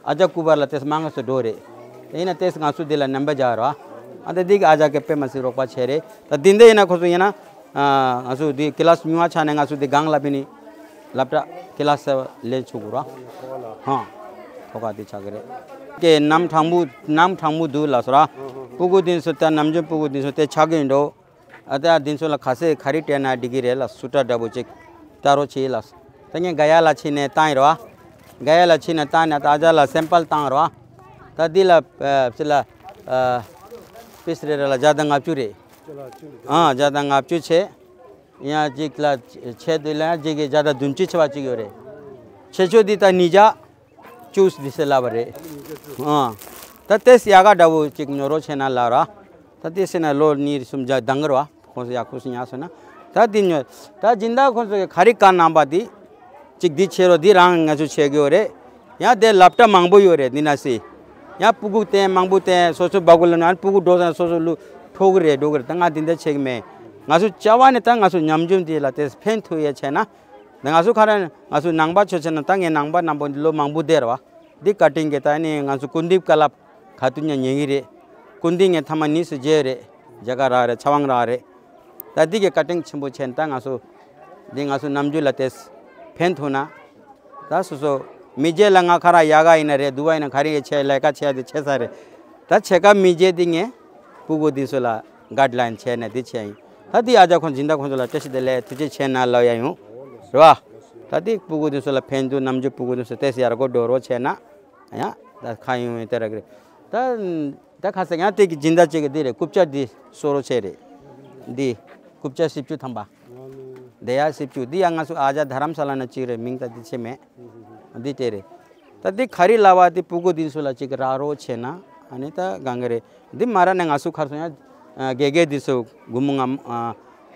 ཨ་ཅག་སྐུ་པར་ལ་ཏེས་མང་ང་སུ་འགྲོ་རེད། དེ་ཡིན་ན་ཏེས་ང་ཚོ་འདི་ལ་རྣམ་པ་སྦྱར་བ། ཨ་ད་འདི་གི་ཨ་ཅག་གི་དཔེ་མ་སྲིད་རོགས་པ་བྱས་རེད། ད་འདི་འདི་ཡིན་ན་ཁོ་ཚོ་ཡིན་ན། ང་ཚོ་འདི་ཀི་ལ་སི་ཉུང་བ་ཆགས་ནས་ང་ཚོ་འདི་སྒང་ལ་ཕི་ནི། སློབ་གྲྭ་ཀི་ལ་སི་ལས་ཆུག་གུ་ར། ཧ། ཐོ་ག་འདི་ཆགས་ཀྱི་རེད། ཀྱེ་གནམ་གྲང་མོ་གནམ་གྲང་མོ་འདུག་ལ་སོ་ར། སྤུ་གུ་འདི་ཚོ་ད་ནམ་རྒྱུན་སྤུ་གུ་འདི་ཚོ་དེ་ཆགས་ཀྱི་ཡིན་འགྲོ། ཨ་ད་འདི་ཚོ་ལ་ག་ཚད་ག་རེ་སྤྲད་ན་འགྲིག་གི་རེད་ལ་སུ་ཏྲ་འདྲ་པོ་ཅིག་ལྟ་རོགས་བྱེད་ལ། ད་ངས་ག་ཡ་ལ་ཕྱིན་ནས་བཏང་ཡིན་རོ། ག་ཡ་ལ་ཕྱིན་ནས་བཏང་ནས་ད་ཨ་ཅག་ལ་སེམ་པལ་བཏང་རོ། ད་འདི་ལ་ཕྱི་ལ་ཕིས་རེ་རེ་ལ་བརྒྱ་དང་ལྔ་བཅུ་རེད། ཨ་བརྒྱ་དང་ལྔ་བཅུ་བྱས། ཡང་གཅིག་ལ་ཆེད་དུ་ལ་ཡང་གཅིག་གི་བརྒྱ་དང་བདུན་ཅུ་ཆེ་བ་གཅིག་ཡོད་རེད། ཆེ་ཆུང་འདི་ད་ཉིས་བརྒྱ། ཅུས་འདི་སེ་ལབ་པ་རེད། ཨ། ད་ཏེས་ཡ་ག་འདྲ་བོ་ཅིག་ཉོ་རོགས་བྱས་ན་ལ་ར། ད་ཏེས་སེ་ན་ལོ་གཉིས་གསུམ་བརྒྱ་ལྡང་གི་ར་བ། ཁོང་ཚོ་ཡག་ཁུ་སུ་ཉག་སོང་ན། ད་འདི་ཉོ། ད་སྦྱིན་བདག་ཁོང་ཚོ་གི་ག་རེ་བཀའ་གནང་པ་འདི། ཅིག་འདི་བྱེད་རོགས་འདི་རང་ང་ཚོ་བྱེད་དགོས་རེད། ཡང་དེ་སློབ་གྲྭ་མང་པོ་ཡོད་རེད་འདི་ན་སི། ཡང་སྤུ་གུ་བསྟན་མང་པོ་བསྟན་སོ་སོ་སྦ་གུ་ལ་ན་སྤུ་གུ་འགྲོ་ས་སོ་སོ་ལུ་འཕྲོག་གི་རེད་འགྲོ་གི་རེད། ད་ང་འདི་འདྲ་བྱེད་གི་མེད། ང་ཚོ་བྱ་བ་ནི་ད་ང་ཚོ་ཉམས་འགྱུར་འདི་ལ་དེ་ཕན་ཐོགས་ཡས་བྱས་ན། ད་ང་ཚོ་ཁ་ར་ང་ཚོ་ནང་པ་ཆོས་ཆེ་ན་ད་ངའི་ནང་པ་རྣམ་པ་འདི་ལོ་མང་པོ་བསྡད་ར་བ། འདི་བཀའ་དྲིན་གྱིས་ད་ནི་ང་ཚོ་སྐུ་མདུན་བཀའ་སློབ་ག་དུས་ཉ་ཉན་གི་རེད། སྐུ་མདུན་ངས་ཐ་མ་གཉིས་སུ་མཇལ་རེད། རྒྱ་གར་ར་རེད། ཚེ་དབང་ར་རེད། ད་འདི་གི་བཀའ་དྲིན་ཆེན་པོ་བྱས་ནས་ད་ང་ཚོ་འདི་ང་ཚོ་ནམ་རྒྱུན་ལ་དེ་ཕན་ཐོགས་ན། ད་སོ་སོ་མི་རྗེ་ལ་ང་ཁ་ར་ཡག་ག་ཡིན་ན་རེད། དུ་བ་ཡིན་ན་ག་རེ་ཡིན་ཆེ་ལས་ཀ་ཆེ་དེ་ཆེ་ས་རེད། ད་ཆེ་ཀ་མི་རྗེ་འདི་ངས་སྤུ་གུ་འདི་ཚོ་ལ་གཱཌ་ལའིན་བྱས་ནས་འདི་བྱས་ཡིན། ད་འདི་ཨ་ཅག་ཁོང་སྦྱིན་བདག་ཁོང་ཚོ་ལ་བཀྲ་ཤིས་བདེ་ལེགས་ཐུགས་རྗེ་ཆེ་ན་ལབ་ཡ་ཡོང་རེད་བ། ད་འདི་སྤུ་གུ་འདི་ཚོ་ལ་ཕན་དུ་ནམ་རྒྱུན་སྤུ་གུ་འདི་ཚོ་ཏོག་ཙམ་ཡར་རྒྱས་འགྲོ་རོགས་བྱས་ན། ཡང་ད་ཁ་ཡོང་བའི་དེ་ར་གི་རེད། ད་ད་ཁ་སང་ཡང་དེ་གི་སྦྱིན་བདག་ཅིག་གི་འདི་རེད། རྐུབ་བཀྱག་འདི་གསོ་རོགས་བྱས་རེད། འདི་རྐུབ་བཀྱག་བཞི་བཅུ་ཐམ་པ། དེ་ཡང་བཞི་བཅུ། འདི་ཡང་ང་ཚོ་ཨ་ཅག་དྷ་རམ་ས་ལ་ན་གཅིག་རེད། མིང་ད་འདི་ཆེ་མེད། འདི་དེ་རེད། ད་འདི་ག་རེ་ལབ་པ། འདི་སྤུ་གུ་འདི་ཚོ་ལ་ཅིག་རག་རོགས་བྱས་ན་ཨ་ནི་ད་གང་གི་རེད། འདི་མ་རག་ན་ང་ཚོ་ཁར་སོང་ཡང་དགེ་རྒན་འདི་ཚོ་སྒོར་མོ་ལྔ་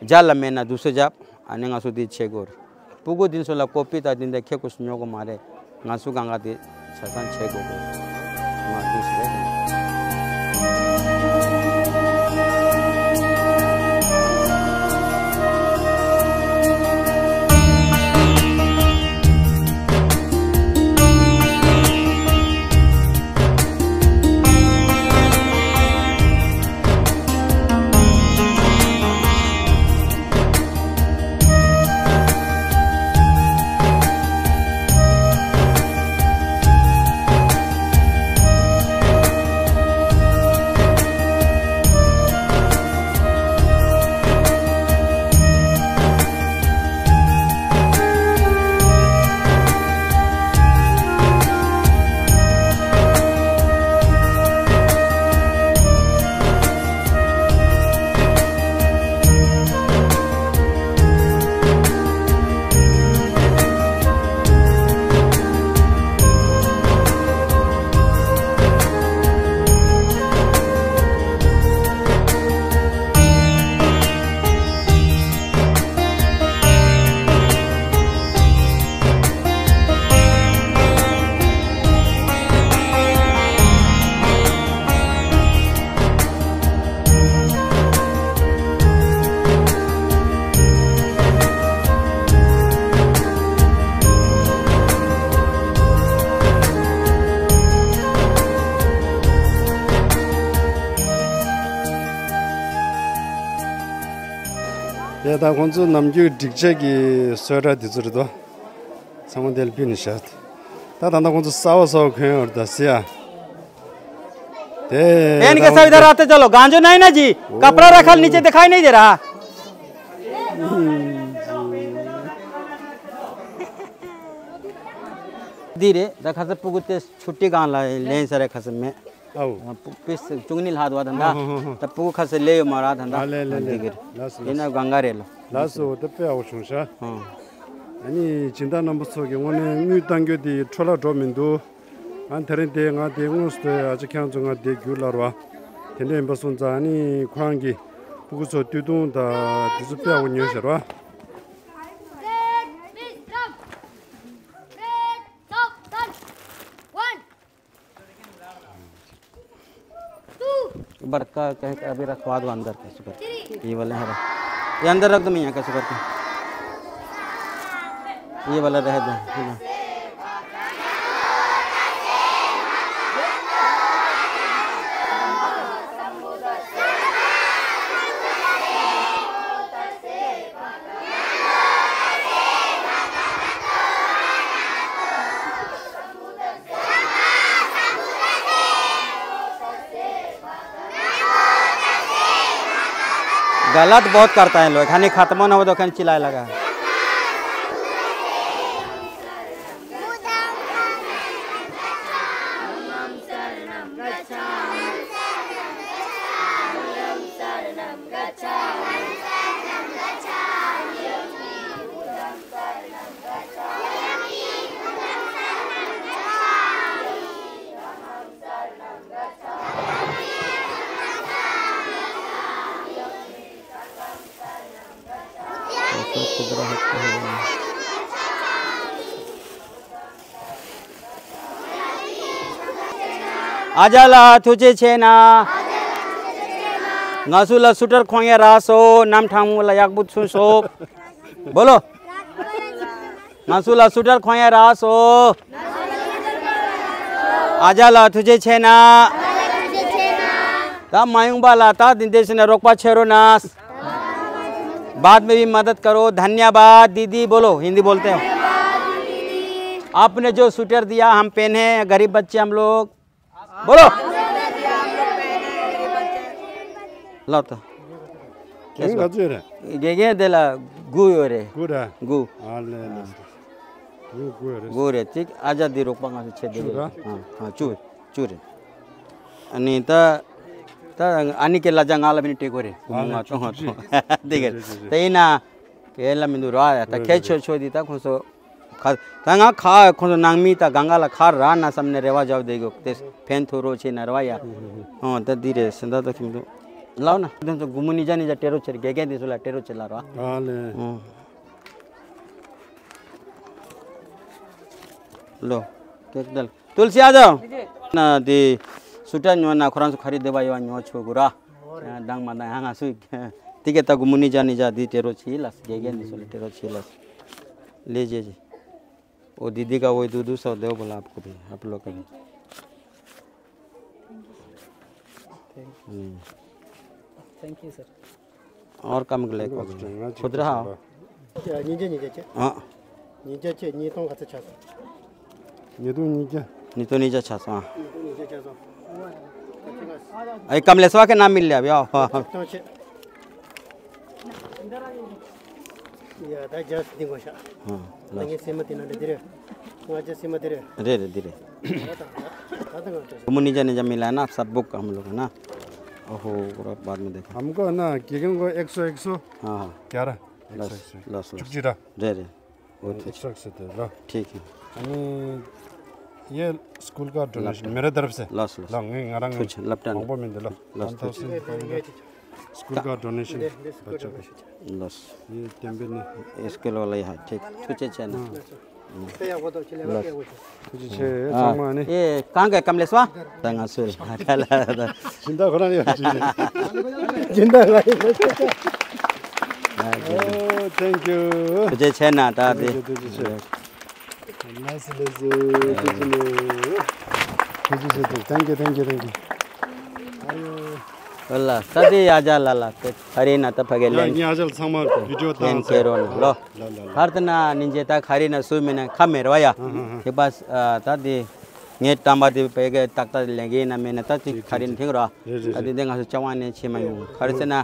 བརྒྱ་ལ་མེད་ན་དུ་སོ་རྒྱབ། ཨ་ནི་ང་ཚོ་འདི་བྱེད་དགོས་རེད། སྤུ་གུ་འདི་ཚོ་ལ་ཀོ་པི་དང་འདི་འདྲ་ཁྱེར་དགོས་སུ་ཉོ་དགོས་མ་རེད། ང་ཚོ་གང་ག་དེ་ཆ་ཚང་བྱེད་དགོས་དགོས། ང་འདི་ཞིག་རེད། དེ་ད་ཁོང་ཚོ་ནམ་རྒྱུན་སྒྲིག་ཆས་ཀྱི་གསོལ་རས་འདི་ཚོ་རེད་དོ། ཚང་མ་དེ་ལ་ཕུལ་ནས་བཞག་ད་ད་ལྟ་ཁོང་ཚོ་གསར་པ་གསར་པ་གོན་ཡོད་རེད་ད་ཟེར་ཡ། དེ་पहन के सब इधर आते चलो। गांजो नहीं ना जी, कपड़ा रखल नीचे दिखाई नहीं दे रहा। འདི་རེད། ད་ཁ་སང་སྤུ་གུ་དེ་ཆུ་ཊི་སྒང་ལ་ལེན་ས་རེད། ཁ་སང་མེད། ཨའོ། ཨ། སྤུ་གུ་པིས་བཅུ་གཉིས་ལྷག་འདུག་བ་ད་ད། ཧོ་ཧོ་ཧོ། ད་སྤུ་གུ་ཁ་སང་ལེན་ཡོད་མ་རེད་ད་ད། ཨ་ལེ་ལེ་ལེ། འདི་གི་རེད། ལགས་སོ་ཡིན་ན་ལགས་སོ། གང་ག་རེད་ལོ། ལགས་སོ། ད་དཔེ་ཡག་པོ་བྱུང་ཤག་ཨ། ཨ་ནི་སྦྱིན་བདག་རྣམ་པ་ཚོ་གི་དངོས་གནས་དངུལ་གཏང་རྒྱུ་དེ་འཕྲོ་བརླག་འགྲོ་མི་འདུག་ཨ་ནི་དེ་རིང་དེ་ང་དེ་དངོས་སུ་དེ་ཨ་ཅག་ཁྱེད་རང་ཚོ་ང་དེ་རྒྱུགས་ལབ་ར་བ། དེ་འདྲ་ཡིན་པ་སོང་ཙང་ཨ་ནི་ཁོ་རང་གི་སྤུ་གུ་ཚོ་སྟོད་ཐུང་དང་དེ་ཚོ་དཔེ་ཡག་པོ་ཉོས་ཤག་ར་བ། One, two। बड़का कहीं का अभी रखवा दो अंदर, कैसे करके। ये वाला है, ये अंदर रख दो, मैं यहाँ कैसे करके। ये वाला रह दो, है ना। गलत बहुत करता है लोग, खाने खत्म ना हो तो खाने चिल्लाए लगा। ཨ་ཅག་ལགས་ཐུགས་རྗེ་ཆེ་གནང་། ང་ཚོ་ལ་སུ་ཊར་ཁོང་ཡ་རག་སོང་། གནམ་ཐང་ལ་ཡག་པོ་ཚུན་སོང་། बोलो། ང་ཚོ་ལ་སུ་ཊར་ཁོང་ཡ་རག་སོང་། ཨ་ཅག་ལགས་ཐུགས་རྗེ་ཆེ་གནང་། ད་མ་ཡོང་པ་ལ་ད་དེ་འདྲ་བྱས་ནས་རོགས་པ་བྱེད་རོགས་གནང་། बाद में भी मदद करो। धन्यवाद दीदी बोलो, हिंदी बोलते हो। आपने जो स्वेटर दिया, हम पहने हैं, गरीब बच्चे हम लोग। बोलो। ལགས་ད། དེ་ག་ཚོད་རེད། དགེ་རྒན་དེ་ལ་དགུ་ཡོད་རེད། དགུ་རེད། དགུ། ཨ་ལས་ལས། དགུ་དགུ་རེད། དགུ་རེད། གཅིག་ཨ་ཅག་འདི་རོགས་པ་ང་ཚོ་བྱེད་དེ་རེད། བཅུ་རེད། ཨ་ཨ་བཅུ་བཅུ་རེད། ཨ་ནི་ད་ད་ཨ་ནི་ཀའི་ལ་ཅག་ང་ལ་མི་ནི་སྤྲད་དགོས་རེད། ཨ་ང་ལས་ཚོང་ང་ཚོང་དེ་ག་རེད། ད་ཡིན་ན་ཀའི་ལ་མི་འདུག་ར། ད་ཁྱེད་ཆོ་ཆོ་འདི་ད་ཁོང་ཚོ་ཁ་ད་ང་ཁ་ཁོང་ཚོ་ནང་མི་ད་གང་ག་ལ་ཁ་ར་ན་བསམ་ནས་རེ་བ་བརྒྱབ་བསྡད་དགོས། དེ་ཕན་ཐོགས་རོགས་བྱེད་ན་ར་བ་ཡ། ཨོ་ད་འདི་རེད་ཟིན་ད་ད་ཁྱིམ་དུ་ལའོ་ན་དེ་ཚོ་དགུ་མོ་ནི་ཅག་ནི་ཅག་སྤྲད་རོགས་བྱེད། དགེ་རྒན་དེ་ཚོ་ལ་སྤྲད་རོགས་བྱེད་ལ་ར། ཨ་ལས། ཨོ། ལོ། ཀེག་དལ། तुलसी आ जाओ। ना दे सुटा न्यो ना खुरान सुखारी देवा यो न्यो छो गुरा। दंग मना हांगा सु। ठीक है, तक मुनि जानी जा दी टेरो छीलस। गेगे नि सुले टेरो छीलस। ले जे जी। ओ दीदी का वही दूध दूध सब दो बोला आपको भी, आप लोग का भी। हम्म। Thank you sir. और काम के लिए को भी। खुद रहा। ཉིས་བརྒྱ་ཉིས་བརྒྱ་བྱས། ཨ། ཉིས་བརྒྱ་བྱས་ཉིས་སྟོང་ག་ཚོད་ཆགས་སོང་། ཉིས་སྟོང་ཉིས་བརྒྱ། ཉིས་སྟོང་ཉིས་བརྒྱ་ཆགས་སོང་། ཨ། ཉིས་སྟོང་ཉིས་བརྒྱ་ཆགས་སོང་། ཨའི་ཀམ་ལེ་སོ་ཁེ་ན་མི་ལེ་བ་ཡོ། སྟོང་ཆེ། ཡ་ད་རྒྱ་སི་འདི་ངོ་ཤ། ཨ། ལ། ངའི་སེམས་མ་དེ་ན་འདི་རེད། ང་རྒྱ་སེམས་མ་དེ་རེད། རེད་རེད་འདི་རེད། ད་ད་ད་ད་ང་ཚོ། मुनि जाने जा मिला ना सब बुक हम लोग है ना। ओहो पूरा बाद में देखा। हमको ना गेगेन को एक सौ एक सौ। हाँ हाँ। ग्यारह। लस लस लस। चुप जी रहा। रे रे। वो तो एक सौ एक सौ दे लो। ठीक है। अनि ये स्कूल का डोनेशन मेरे तरफ से। लस लस। ल ང་ང་རང་ཐུགས་རྗེ་ཆེ། ལབ་དྲ་མང་པོ་མི་འདུག་ལ། लस लस। स्कूल का डोनेशन बच्चों को। लस। ये टेम्पे ने। इसके लो ले हाँ ठीक। ཐུགས་རྗེ་ཆེ་ན། དཔེ་ཡག་པོ་འདུག་ཁྱེད་ལས་ཀ་ལས་ཀ་ཡག་པོ་བྱུང་། ཐུགས་རྗེ་ཆེ་ཚང་མ་ནི། ཨེ་གང་ག་ཀམ་ལེ་སོ། ད་ང་སུ་རེད་ད་ལ་ད། སྦྱིན་བདག་ཁོ་རང་ཡོད་ཅི། སྦྱིན་བདག་ལ་ཡོད། Oh, thank you. ཐུགས་རྗེ་ཆེ་ན་ད་དེ། ཐུགས་རྗེ་ཆེ། Nice, nice. ཐུགས་རྗེ་ཆེ། Thank you, thank you, thank you. ཨོ་ལ་ས་དེ་ཡ་ཇ་ལ་ལ་དེ་ཧ་རེ་ན་ད་ཕ་གེ་ཡ་ལེན། ངའི་ཨ་ཅག་ཚང་མ་བི་ཌིའོ་ལེན་བཏང་ཁེ་རོ་ན་ལོ། ལ་ལ་ལ། ཧར་ཏ་ན་ནིན་ཇེ་ད་ཁ་རེ་ན་སུ་མེ་ན་ཁ་མེ་ར་ཡ། ཨ་ཧ་ཧ། ཐེག་པ་ད་དེ་ངའི་ཏམ་པ་དེ་ཕ་གེ་ཏག་ཏག་ལེན་གེ་ན་མེ་ན་ད་དེ་ཁ་རེ་ན་ཐེག་ར། རེད་རེད་ད་དེ་རེད། དེ་ང་ཚོ་ཅ་བ་ནས་ཆེ་མ་ཡོང་ཁ་རེ་ཟེར་ན་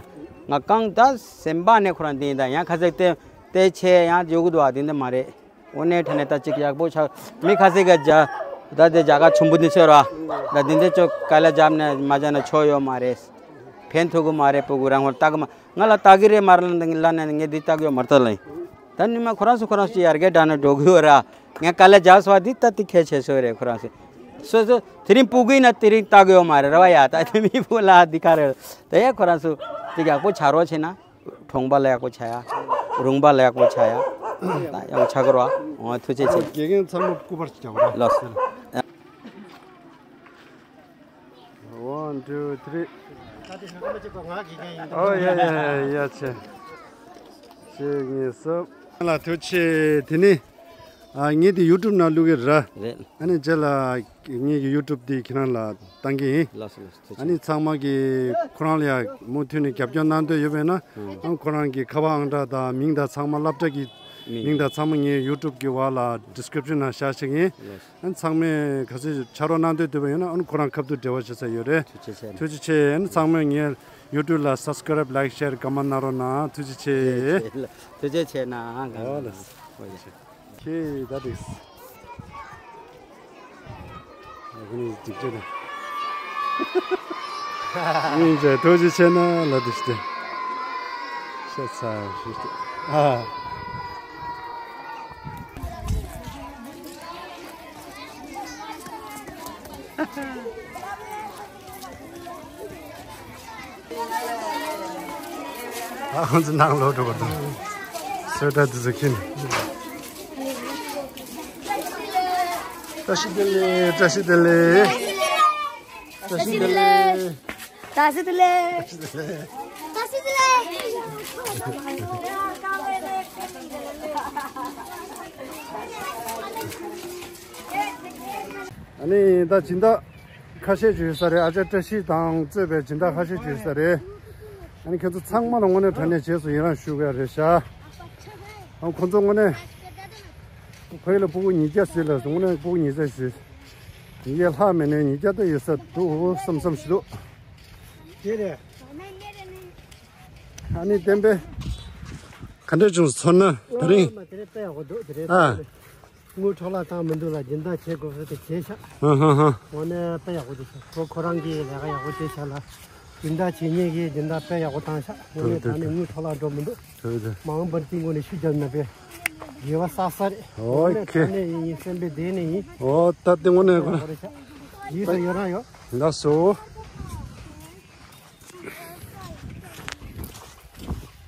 ང་གང་ད་སེམས་པ་ནས་ཁོ་རང་དེ་ཡིན་ད་ཡང་ཁ་ཟེར་དེ་དེ་ཆེ་ཡང་འཇོག་གི་འདུག་ཨ་དེ་འདི་མ་རེད། དངོས་གནས་དྲང་གནས་ད་ཅིག་ཡག་པོ་ཆགས། མི་ཁ་ཤས་ཀྱིས་རྒྱ་ད་དེ་རྒྱ་གར་ཆུང་བུ་འདི་ཚོས་ར། ད་འདི་འདི་ཚོ་དཀའ་ལས་རྒྱབ་ནས་མ་རྒྱབ་ན་ཆོ་ཡོད་མ་རེད། ཕན་ཐོགས་གི་མ་རེད། སྤུ་གུ་རང་ཧོར་ལྟ་གི་མ་ང་ལ་ལྟ་གི་རེད་མ་རེད་ལབ་ནས་ངས་འདི་ལྟ་གི་ཡོད་མ་རེད་ལབ་ཡིན། ད་ནི་མ་ཁོ་རང་ཚོ་ཁོ་རང་ཚོ་ཡར་རྒྱས་དྲག་ནས་འགྲོ་གི་ཡོད་ར། ངས་དཀའ་ལས་རྒྱབ་སོང་བ་འདི་ད་དེ་གལ་ཆེ་ཤོས་རེད་ཁོ་རང་ཚོ། སོ་སོ་དེ་རིང་སྤུ་གུ་ཡིན་ན་དེ་རིང་ལྟ་གི་ཡོད་མ་རེད་ར་བ་ཡ། ད་དེ་མི་སྤུ་ལ་འདི་ག་རེད། ད་ཡ་ཁོ་རང་ཚོ་དེ་ཡག་པོ་བྱ་རོགས་བྱས་ན། གྲོང་པ་ལ་ཡག་པོ་བྱ་ཡ། རུང་པ་ལ་ཡག་པོ་བྱ་ཡ། ད་ཡག་པོ་བྱ་དགོས་ར། འོ་ཐུགས་རྗེ་ཆེ། དགེ་རྒན་ཚང་མ་སྐུ་པར་ཞིག་རྒྱག་ར། ལགས་སོ། One, two, three. Oh, yeah, yeah, yeah, yeah, ཆེ། གཅིག་གཉིས་གསུམ། ལ་ཐུགས་རྗེ་ཆེ། དེ་ནི། ཨ་ངས་དེ་ཡུ་ཊུབ་ནང་བླུག་གི་ར། རེད། ཨ་ནི་རྗེས་ལ་ངེད་ཀྱི་ཡུ་ཊུབ་དེ་ཁྱེད་རང་ལ་བཏང་གི་ཡིན། ལགས་སོ་ལགས་སོ། ཨ་ནི་ཚང་མ་གིས་ཁོ་རང་ལ་ཡ་མུ་མཐུད་ནས་རྒྱབ་སྐྱོར་གནང་འདོད་ཡོད་པས་ན། ཨང་ཁོ་རང་གི་ཁ་པར་ཨང་གྲངས་དང་མིང་དང་ཚང་མ་སློབ་གྲྭ་གི་མིང་དང་ཚང་མ་ངའི་ཡུ་ཊུབ་གི་བར་ལ་ཌི་སི་ཀི་རིབ་ཤན་ནང་བཞག་བཞག་ཡིན། ལགས་སོ། ཨ་ནི་ཚང་མས་ག་ཚོད་ཕྱག་རོགས་གནང་འདོད་འདོད་པ་ཡོད་ན་ཨ་ནི་ཁོ་རང་ཁ་ཐུག་འབྲེལ་བ་བྱེད་ས་ཡོད་རེད། ཐུགས་རྗེ་ཆེ། ཐུགས་རྗེ་ཆེ། ཨ་ནི་ཚང་མས་ངའི་ཡུ་ཊུབ་ལ་སབ་སི་ཀི་རབ་ལའིཀ་ཤེར་ཀོ་མེན་ཊི་གནང་རོགས་གནང་། ཐུགས་རྗེ་ཆེ། ཐུགས་རྗེ་ཆེ་ན་ཨང་ག་ཨོ་ལགས་སོ། ཨོ་ཡ། ཁྱེད་ད་དེ། ཨ་ཁུ་ནི་སྒྲིག་ཆེ་ན། ཨིན་ཇེ་ཐུགས་རྗེ་ཆེ་ན་ལ་དེ་ཤི་སྟེ། ཤ་ཚ་ཤི་སྟེ། ཨ། ཨ་ཁོང་ཚོ་ནང་ལོག་འགྲོ་བ་དང་། སོ་ད་དུ་ཟ་ཁྱིན། བཀྲ་ཤིས་བདེ་ལེགས། བཀྲ་ཤིས་བདེ་ལེགས། བཀྲ་ཤིས་བདེ་ལེགས། བཀྲ་ཤིས་བདེ་ལེགས། བཀྲ་ཤིས་བདེ་ལེགས། ཨ་ནི་ད་སྦྱིན་བདག་ཁ་ཤས་ཅིག་ཡོད་ས་རེད། ཨ་ཅག་བཀྲ་ཤིས་དང་གཙོས་པའི་སྦྱིན་བདག་ཁ་ཤས་ཅིག་ཡོད་ས་རེད། ཨ་ནི་ཁྱེད་ཚོ་ཚང་མ་ལ་དངོས་གནས་དྲང་གནས་རྗེས་སུ་ཡི་རང་ཞུ་དགོས་རེད་ཤག་ཨ་ཁོང་ཚོ་དངོས་གནས་ཕ་གི་ལ་སྤུ་གུ་ཉིས་བརྒྱ་ཟིན་ལ་དངོས་གནས་སྤུ་གུ་ཉིས་བརྒྱ་ཞིག་ཉིས་བརྒྱ་ལྷག་མེད་ནས་ཉིས་བརྒྱ་ལྟ་ཡོད་ས་འདུག་བསམ་བསམ་ཞིག་འདུག་དེ་རེད། ཨ་ནི་བསྟན་པས་ག་འདྲས་བྱུང་ཚོར་ན་དེ་རིང་། ཨ་མ་དེ་རིང་དཔེ་ཡག་པོ་འདུག་དེ་རིང་ཨ། དངུལ་འཕྲོ་བརླག་བཏང་མི་འདུག་ལ། སྦྱིན་བདག་བྱེད་དགོས་ས་དེ་བྱས་ཤག་ཧ་ཧ་ཧ། འོ་ན་དཔེ་ཡག་པོ་བྱས་ཤག་ཁོ་ཁོ་རང་གིས་ལས་ཀ་ཡག་པོ་བྱས་ཤག་ལ། སྦྱིན་བདག་བྱེད་མཁན་གྱིས་སྦྱིན་བདག་དཔེ་ཡག་པོ་བཏང་ཤག་དངོས་གནས་དྲང་གནས་དངུལ་འཕྲོ་བརླག་འགྲོ་མི་འདུག་དེ་དེ། མ་འོངས་པར་དེ་དངོས་གནས་ཤུགས་རྒྱབ་ན་དཔེ་དགེ་བ་བསགས་ས་རེད། ཨོ་ཁེ། དངོས་གནས་དྲང་གནས་ཡིན་ཡིན་སེམས་པའི་གཏིང་ནས་ཡིན། ཨོ་ད་དེ་དངོས་གནས་ཡག་པོ་རེད་ཤག་ཡིད་སུ་ཡོད་རང་ཡོད། ལགས་སོ།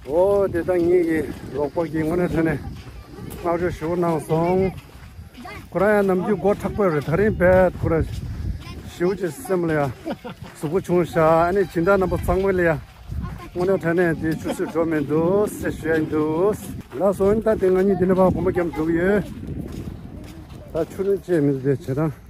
ཨོ་དེ་ད་ངེད་ཀྱི་རོགས་པ་གིས་དངོས་གནས་དྲང་གནས་བསྔགས་བརྗོད་ཞུ་གནང་སོང་། ཁོ་རང་ཡང་ནམ་རྒྱུན་མགོ་མཁྲེགས་པོ་རེད། དེ་རིང་རྦད་ཁོ་རང་ཞེ་པོ་ཅིག་སེམས་ལ་ཡ་ཟུག་པོ་བྱུང་ཤག་ཨ་ནི་སྦྱིན་བདག་རྣམ་པ་ཚང་མ་ལ་ཡ་དངོས་གནས་དྲང་གནས་དེ་ཆུད་ཟོས་འགྲོ་མི་འདུག་ཟེར་ཞུ་ཡ་འདུག་ལགས་སོ། ཨ་ནི་ད་དེ་ང་གཉིས་འདི་ནས་ཕར་གོམ་པ་རྒྱབ་འགྲོ་གི་ཡོད། ད་ཆུ་རུད་བཅད་མི་འདུག་དེ་བྱེད་སྟངས།